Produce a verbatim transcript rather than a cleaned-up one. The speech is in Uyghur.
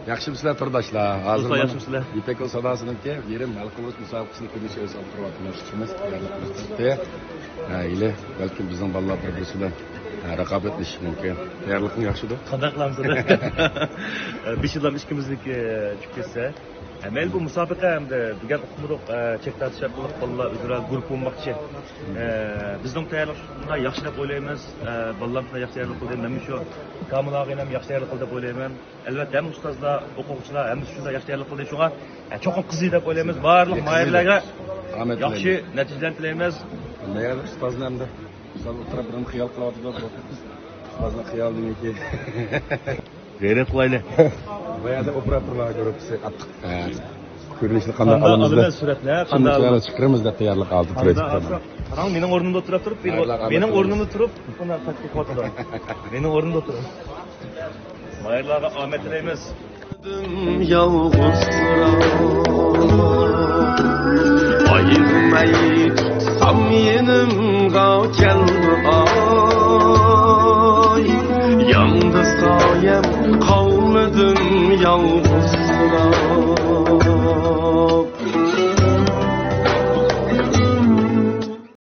ياخشىمۇسىلەر تورداشلار؟ ھازىر دوستلار، مانا ياخشىمۇسىلەر؟ يۈپەك يول ساداسىنىڭكى يېرىم ھەل قىلغۇچ مۇسابىقىسىنى كۆرۈشكە ئۆز ئالدىغا تۇرۇۋاتىمىز. ئىككىمىز تەييارلىق قىلىپ تۇرۇپتۇ. ھە، ھېلى بەلكىم بىزنىڭ بالىلار بىر-بىرسى بىلەن، ھە، رىقابەتلىشىشى مۇمكىن. تەييارلىقىڭ ياخشىدۇ؟ قانداق قىلامسىز؟ بىش يىلدىن ئىككىمىزنىڭكى چۈشۈپ كەتسە. ھە، مەيلى، بۇ مۇسابىقە ئەمدى دېگەن ئۇقمىدۇق، ئە، چەك تارتىش ئارقىلىق بالىلار ئۆزئارا گۇرۇپپا بولماقچى. ئە، بىزنىڭ تەييارلىق شۇنداق ياخشى دەپ ئويلايمىز. ئە، بالىلارمىز ياخشى تەييارلىق قىلدى. مەنمۇ شۇ كامىل ئاغىنەم ياخشى تەييارلىق قىلدى دەپ ئويلايمەن. ئەلۋەتتە، ھەممە ئۇستازلار، ئوقۇغۇچىلار، ھەممىسى شۇنداق ياخشى تەييارلىق قىلدى. شۇڭا، ئە، چوقۇم قىزىيدۇ دەپ ئويلايمىز. بارلىق ماھىرلارغا ئامەت ياخشى تىلەيمىز. نەتىجىلەرنى تىلەيمىز. مەيەردە ئۇستازنى ئەمدى مىسال ئولتۇرۇپ بىرنېمە خىيال قىلىۋاتىدۇ. ئۇستازنىڭ خىيالى نېمىكى؟ غەيرەت قىلايلى. بايادا ئوپېراتورلار گۇرۇپپىسى ئاتتىق. ھە. كۆرۈنۈشنى قانداق قانداق ئالىمىز دەپ. ئالىمىز سۈرەتنى، ھە، قانداق ئالىمىز؟ چىقىرىمىز دەپ تەييارلىق ئالدى تۇرۇۋېتىپتۇ. قانداق ئالسا، قاراڭ، مېنىڭ ئورنۇمدا ئولتۇرۇپ تۇرۇپ، مېنىڭ، مېنىڭ ئورنۇمدا تۇرۇپ، بۇنى تەتقىق قىلىۋاتىدۇ. مېنىڭ ئورنۇمدا ئولتۇرۇپ. ماھىرلارغا ئامەت تىلەيمىز. يالغۇزراق ئايرىماي تۇتسام يېنىمغا كەلدى ئاي، ياندى سايەم قالمىدىم يالغۇزراق.